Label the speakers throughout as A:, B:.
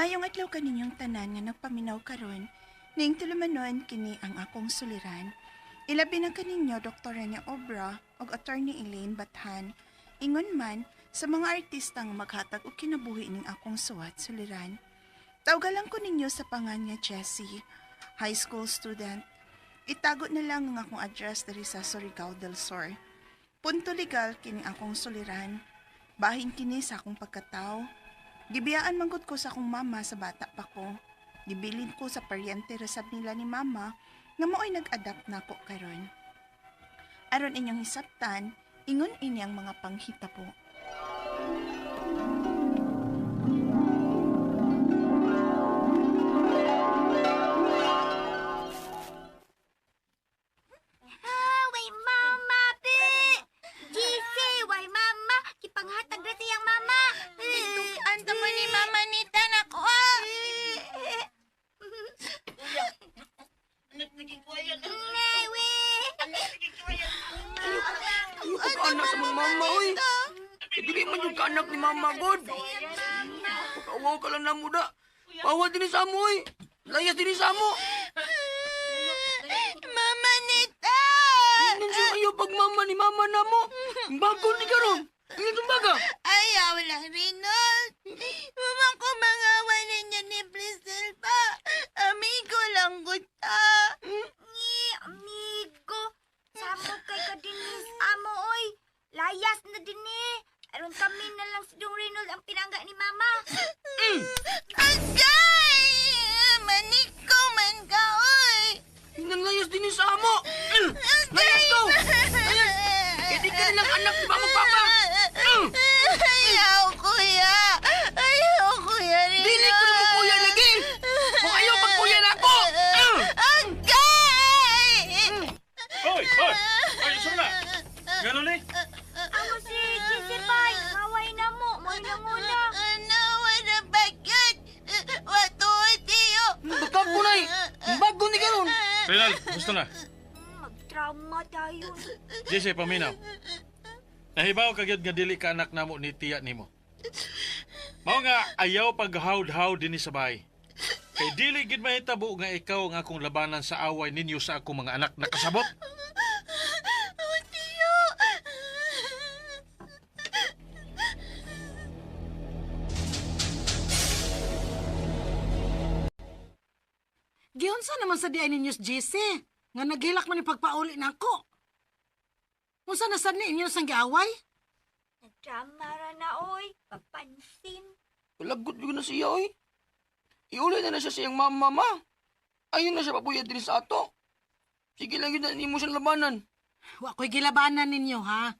A: Mayong adlaw kaninyong tanan nga nagpaminaw karon, ning tulumanon kini ang akong suliran. Ilabi na kaninyo Dr. Rene Obra ug Attorney Elaine Bathan. Ingon man sa mga artista nga maghatag og kinabuhi ning akong suwat suliran. Tawgalan ko ninyo sa pangan nga Jessie, high school student. Itago na lang ang akong address diri sa Surigao del Sur. Punto legal kini akong suliran. Bahin kini sa akong pagkatao. Gibiyaan manggod ko sa akong mama sa bata pa ko. Gibilin ko sa paryente resab nila ni mama nga mao'y nag-adapt nako karon. Aron inyong hisabtan, ingon ini ang mga panghitabo.
B: Ah, way mama, be! GC, way mama! Kipanghatag ra siyang mama!
A: Itukan mo ni mama nita nako. Ah!
B: Ngay, we!
C: Ayaw ko ka anak sa mga mama, oy. Eh, dili man yung kaanak ni mama, god. Pagkawaw ka lang na mo da. Pawa din sa amo, oy. Layas din sa amo.
A: Mama nita!
C: Nan siya ayaw pag mama ni mama na mo. Bago ni karon. Ingin tumbaga.
A: Ayaw lang, Rinald. Mama ko mga ninyo ni Blisel pa. Amigo lang guta.
B: Ngi, amigo! Samo kay ka dinis, amo, oy! Layas na din eh! Aron kami na lang si Dong Reynold ang pinangga ni mama.
A: Agay! Maniko man ka, oy!
C: Nan layas din sa amo. Layas ko. Layas. Eh, di ka nilang anak ni mama papa.
A: Ayaw, kuya! Ayaw, kuya Rinald!
C: Dili ko na mo kuya lagi. Kung ayaw pag kuya na ako.
A: Agay!
D: Oy, oy! Oy, sure na! Ganun eh.
B: Amo si GC Pai, maway na mo, mo na muna.
A: Ano, wala bakit? Watuod tiyo!
C: Baka ko na eh. Bago ni karon.
D: Renald, gusto na.
B: Mag-trauma tayo.
D: Jesse, paminaw. Nahibaw ka gyud nga dili ka anak namo ni tiya nimo. Mao nga ayaw paghawd-hawd dinhi sa bahay. Kay dili gid mahitabo nga ikaw ang akong labanan sa away ninyo sa akong mga anak nakasabot.
A: Oh, tiyo!
E: Giunsa naman sa diay ninyo GC? Nga naghilak man ni pagpauli nako. Unsa na sad ni inyo sang giaway?
B: Nag-drama ra na, oy. Papansin.
C: Lagot yun na siya, oy. Iulay na na siya sa iyang mama, ma. Ayun na siya papuya din sa ato. Sige lang yun na nimo siyang labanan.
E: Wa ko'y gilabanan ninyo ha.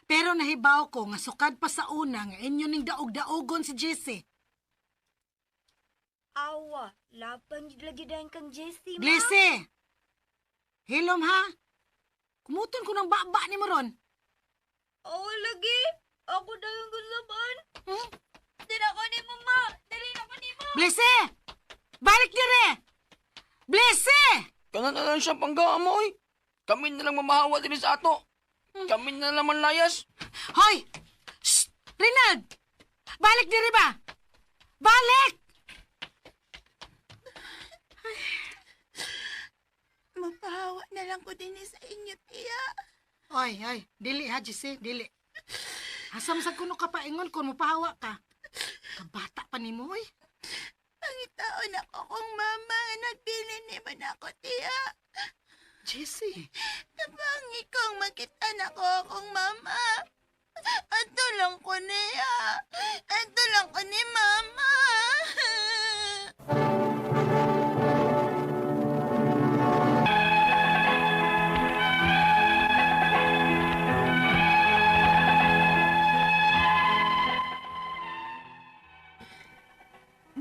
E: Pero nahibaw ko nga sukad pa sa una nga inyo ning daog-daogon si GC.
B: Awa, laban jud lagi dayon kang Jessie, ma.
E: Blessy! Hilom ha? Kumuton ko ng baba ni mo ron.
B: Awa lagi. Ako dayon gusaban. Hmm? Dili ako ni mo, ma. Dili ako ni mo.
E: Blessy! Balik dire! Blessy!
C: Kanan na lang siya pangga, mo, oy. Kami na lang mamahawa din sa ato. Kami na lang manlayas.
E: Hoy! Shh! Rinald! Balik dire ba? Balik!
A: Mapahawa na lang ko din sa inyo, tiya.
E: Oy, oy, dili ha, Jesse, dili. Asa man sa kuno ka paingon kung mopahawa ka. Kabata pa nimo, oy.
A: Pangitaon ako kong mama nga nagbilin ni man ako, tiya.
E: Jesse,
A: Tabang ikaw makita na ko akong mama. Ato lang ko niya. Ato lang ko ni mama.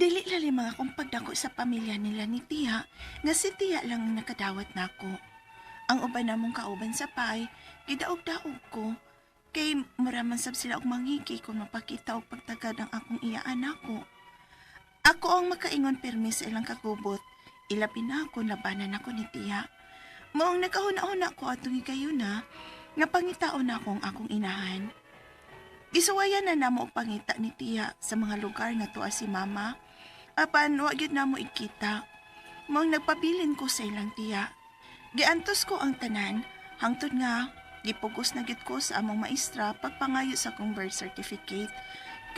A: Dili lalim ang akong pagdako sa pamilya nila ni Tia, nga si Tia lang ang nakadawat nako. Ang uban namong kauban sa pay, gidaog-daog ko. Kay mura man sab sila og mangiki kung mapakita og pagtagad ang akong iyaan nako. Ako ang makaingon pirmi sa ilang kagubot. Ilabi na ako, labanan ako ni Tia. Maong nagkahuna-huna ko atong higayuna, nga pangitaon na ako ang akong inahan. Gisuwayan na namo ang pangita ni Tia sa mga lugar nga tuwa si Mama. Apan wa gyud namo ikita. Maong nagpabilin ko sa ilang tiya. Giantos ko ang tanan, hangtod nga gipugos na gyud ko sa among maestra pagpangayo sa akong birth certificate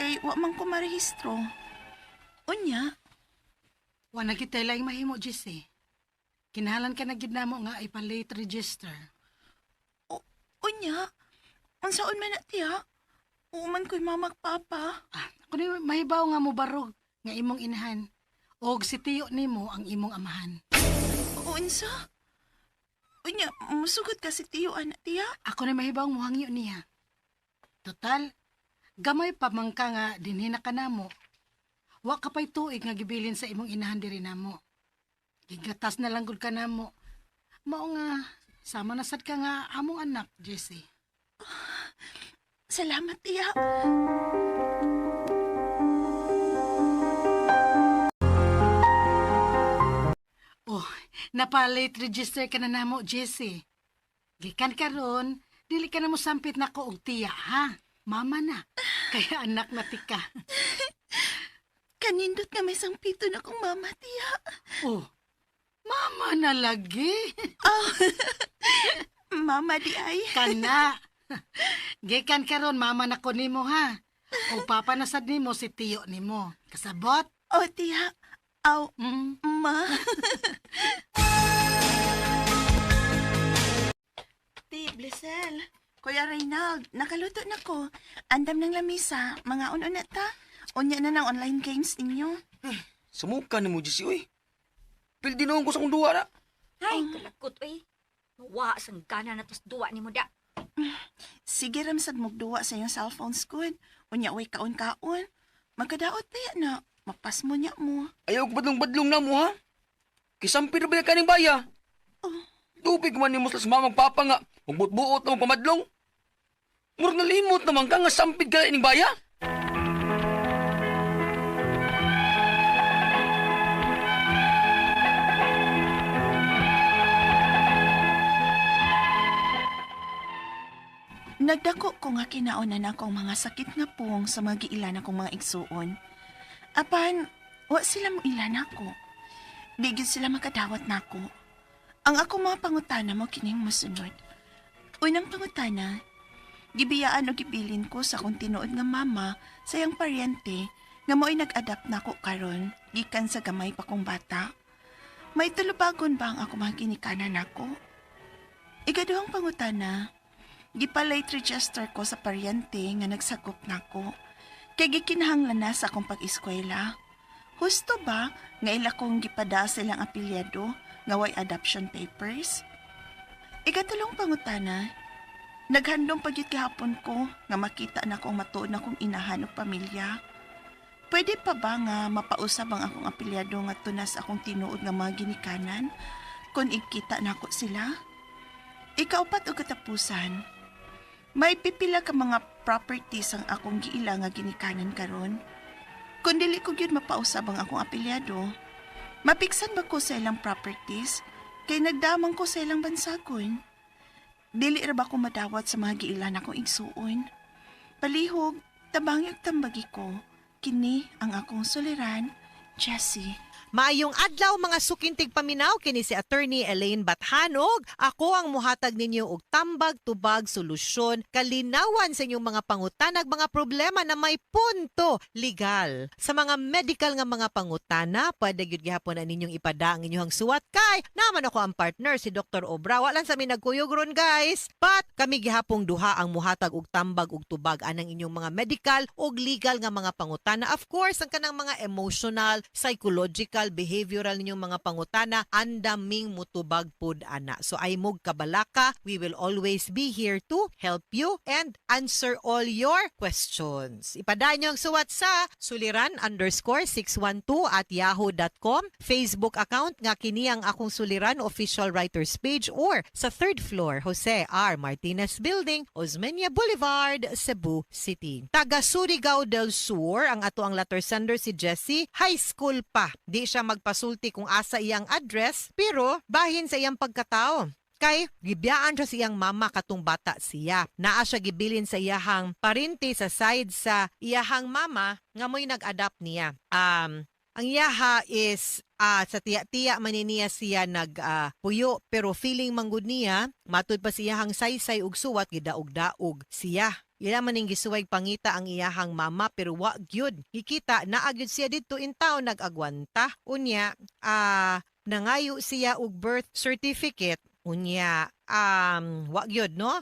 A: kay wa man ko marehistro. Unya,
E: Wa na kitay laing mahimo, Jesse. Kinahanglan ka na gid namo nga ipa-late register.
A: Unya, unsaon man na tiya? Uuman ko'y mama ug papa.
E: Ah, kuno mahibaw nga mobarog nga imong inahan. Og si tiyo nimo ang imong amahan.
A: Unsa? Unya, musugot ka si tiyo ana tiya?
E: Ako na mahibaw muhangyo niya. Total, gamay pa man ka nga dinhi na ka namo. Wa ka pa'y tuig nga gibilin sa imong inahan diri namo. Gigatas na lang gud ka namo. Mao nga sama na sad ka nga among anak, Jesse.
A: Salamat tiya.
E: Oh, napa-late register ka na namo, Jesse. Gikan karon, dili ka na mo sampit nako og tiya, ha? Mama na. Kaya anak na tika.
A: Kanindot nga may sangpito na kong mama tiya.
E: Oh, mama na lagi.
A: Mama di ay.
E: Kana. Gikan karon mama na ko nimo ha. O papa na sad nimo si tiyo nimo. Kasabot?
A: Oh tiya. Aw, ma. Ti, Blisel. Kuya Reynald, nakaluto na ko. Andam ng lamisa, mga uno na ta. Unya na ng online games ninyo.
C: Sumuka ni mo, Jesse, uy. Pildi noon ko sa kong duwa na.
B: Ay, kalakot oy. Mawa sang gana na tos duwa nimo da.
A: Sige ramsad mugduwa sa iyong cellphone good. Unya way kaon-kaon. Magkadaot pa yan na. Mapas mo niya mo.
C: Ayaw ko badlong-badlong na mo, ha? Kisampir ba kaning baya?
A: Oh.
C: Tubig man nimo sa mamang papa nga. Magbutbuot na magpamadlong. Murag nalimot naman ka nga sampid ka ining baya.
A: Nagdako ko nga kinaonan akong mga sakit nga puong sa mga giilan akong mga igsuon. Apan, wa sila mo ilan ako. Di gyud sila makadawat nako. Ang ako mga pangutana mo kining mosunod. Unang pangutana, gibiyaan o gibilin ko sa akong tinuod nga mama sa iyang paryente nga mo'y nag-adapt nako karon gikan sa gamay pa kong bata. May tulubagon ba ang ako mga ginikanan nako? Ikaduhang pangutana, gipalate register ko sa paryente nga nagsakop nako. Kay gikinahanglan na sa akong pag-eskwela. Husto ba nga ila kong gipada sa ilang apelyado nga way adoption papers? Ikatulong pangutana, naghandom pa gyud gihapon ko nga makita na akong matuod na akong inahan og pamilya. Pwede pa ba nga mapausab ang akong apelyado nga tunas akong tinuod nga mga ginikanan kung igkita nako sila? Ikaupat og katapusan, may pipila ka mga properties ang akong giila nga ginikanan karon. Kung dili ko gyud mapausab ang akong apelyado, mapiksan ba ko sa ilang properties kay nagdamang ko sa ilang bansagon? Dili ra ba ko madawat sa mga giila nakong igsuon? Palihog, tabangi ug tambagi ko. Kini ang akong suliran, Jessie.
F: Maayong adlaw mga sukintig paminaw kini si Attorney Elaine Bathanog. Ako ang muhatag ninyo og tambag tubag solusyon kalinawan sa inyong mga pangutanag mga problema na may punto legal. Sa mga medical nga mga pangutana, pwede gyud gihapon na ninyong ipada ang inyong suwat kay naman ako ang partner si Dr. Obra. Wa lang sa mi nagkuyog ron guys. But kami gihapong duha ang muhatag og tambag og tubag anang inyong mga medical og legal nga mga pangutana. Of course, ang kanang mga emotional, psychological, behavioral ninyong mga pangutana, andaming mutubag pud ana. So ay mog kabalaka, we will always be here to help you and answer all your questions. Ipadaan nyo ang suwat sa suliran_612@yahoo.com, Facebook account nga kini ang akong Suliran official writers page, or sa third floor, Jose R. Martinez Building, Osmeña Boulevard, Cebu City. Taga Surigao del Sur ang ato ang letter sender si Jessie, high school pa. Di siya magpasulti kung asa iyang address, pero bahin sa iyang pagkatao. Kay gibiyaan siya sa iyang mama katong bata siya. Naa siya gibilin sa iyahang parente sa side sa iyahang mama nga mo'y nag-adapt niya. Ang iyaha is sa tiya-tiya man ni niya siya nag puyo, pero feeling manggud niya matud pa siyahang saysay ug suwat, gidaog-daog siya. Ila man ning gisuway pangita ang iyahang mama, pero wa gyud. Gikita naa gyud siya didto in town nag-agwanta. Unya nangayo siya og birth certificate, unya wa gyud, no?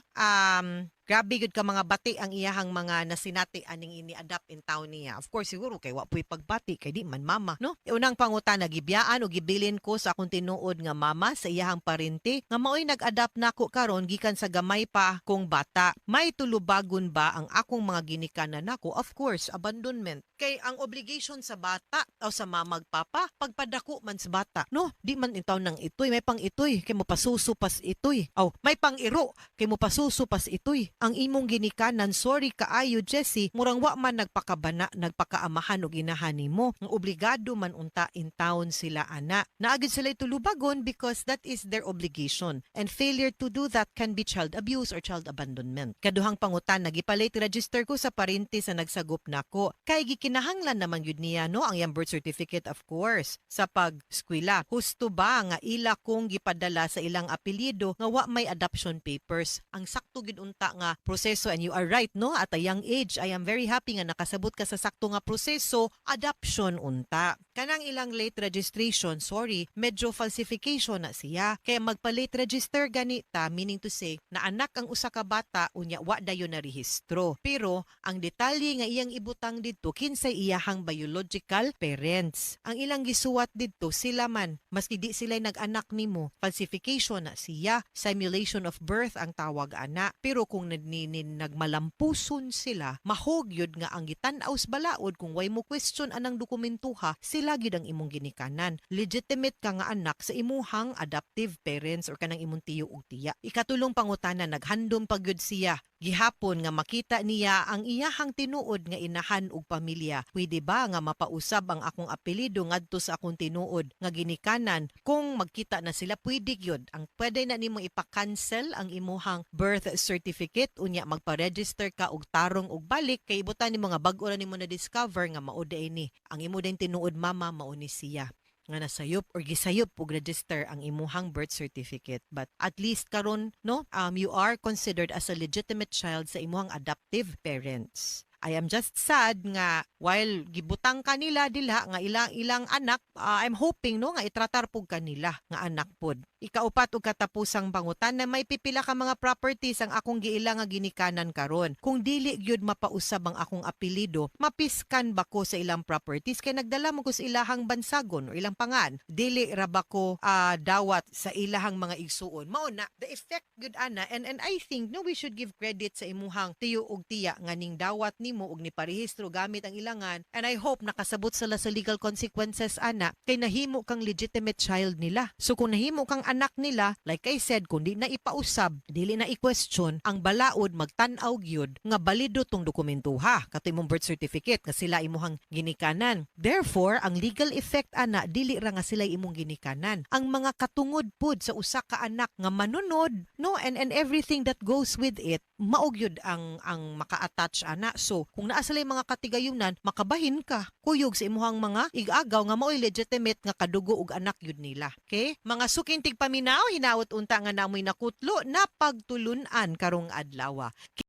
F: Grabe gyud ka mga bati ang iyahang mga nasinati aning ini-adopt in town niya. Of course, siguro kay wa puy pagbati kay di man mama, no? Unang pangutana, gibiyaan o gibilin ko sa akong tinuod nga mama sa iyahang parente nga maoy nag-adopt nako karon gikan sa gamay pa kong bata. May tulubagon ba ang akong mga ginikanan nako? Of course, abandonment. Kay ang obligation sa bata o sa mamag papa, pagpadako man sa bata, no? Di man intaw ng itoy, may pang itoy kay mo pasuso pas itoy. Aw, may pang iro kay mo pasuso pas itoy. Ang imong ginikanan, sorry kaayo, Jesse, murang wa man nagpakabana, nagpakaamahan og inahan nimo. Ang obligado man unta in town sila ana. Naa gyud sila tulubagon because that is their obligation. And failure to do that can be child abuse or child abandonment. Kaduhang pangutana, gipa-late register ko sa parente sa nagsagop nako. Kay gikinahanglan naman yun niya, no, ang iyang birth certificate, of course, sa pag-eskwela. Husto ba nga ila kong gipadala sa ilang apelyido nga wa may adoption papers? Ang sakto gid unta nga proseso, and you are right, no, at a young age, I am very happy nga nakasabot ka sa sakto nga proseso, adoption unta. Kanang ilang late registration, sorry, medyo falsification na siya. Kaya magpa-late register ganita, meaning to say, na anak ang usa ka bata, unya wa dayon na rehistro. Pero ang detalye nga iyang ibutang didto, kinsay iyahang biological parents. Ang ilang gisuwat didto, sila man, maski di sila nag-anak nimo, falsification na siya, simulation of birth ang tawag ana. Pero kung nagmalampuson sila, mahog yun nga ang gitan-aw sa balaod, kung way mo question anang dokumentuha, sila gyud ang imong ginikanan. Legitimate ka nga anak sa imuhang adoptive parents or kanang imong tiyo ug tiya. Ikatulong pangutana, naghandom pa gyud siya gihapon nga makita niya ang iyahang tinuod nga inahan ug pamilya. Pwede ba nga mapausab ang akong apelyido ngadto sa akong tinuod nga ginikanan kung magkita na sila? Pwede gyud. Ang pwede na nimo ipa-cancel ang imuhang birth certificate, unya magpa-register ka og tarong og balik, kay ibutan nimo nga bag-o ra nimo na discover nga mao diay ni ang imo din tinuod mama, mao ni siya nga nasayop or gisayop og register ang imuhang birth certificate. But at least karon, no, you are considered as a legitimate child sa imuhang adoptive parents. I am just sad nga while gibutang kanila dila nga ilang ilang anak, I'm hoping, no, nga itratar pug kanila nga anak pod. Ikaupat ug katapusang pangutana, may pipila ka mga properties ang akong giila nga ginikanan karon. Kung dili gyud mapausab ang akong apelyido, mapiskan ba ko sa ilang properties kay nagdala mo ko sa ilahang bansagon o ilang pangan? Dili ra ba ko dawat sa ilahang mga igsuon? Mao na the effect gyud ana, and I think, no, we should give credit sa imuhang tiyo ug tiya nga ning dawat nimo ug niparehistro gamit ang ilangan, and I hope nakasabot sila sa legal consequences ana, kay nahimo kang legitimate child nila. So kung nahimo kang anak nila, like I said, kung di na ipausab, dili na i-question, ang balaod magtan-aw gyud nga balido tong dokumentuha, kato imong birth certificate, nga sila imuhang ginikanan. Therefore, ang legal effect ana, dili ra nga sila imong ginikanan. Ang mga katungod pud sa usa ka anak nga manunod, no, and everything that goes with it, mao gyud ang maka-attach ana. So, kung naa sila mga katigayunan, makabahin ka kuyog sa imuhang mga igagaw nga mao'y legitimate nga kadugo ug anak yun nila. Okay? Mga suking tigpaminaw, hinaot unta nga namoy nakutlo na pagtulunan karong adlaw.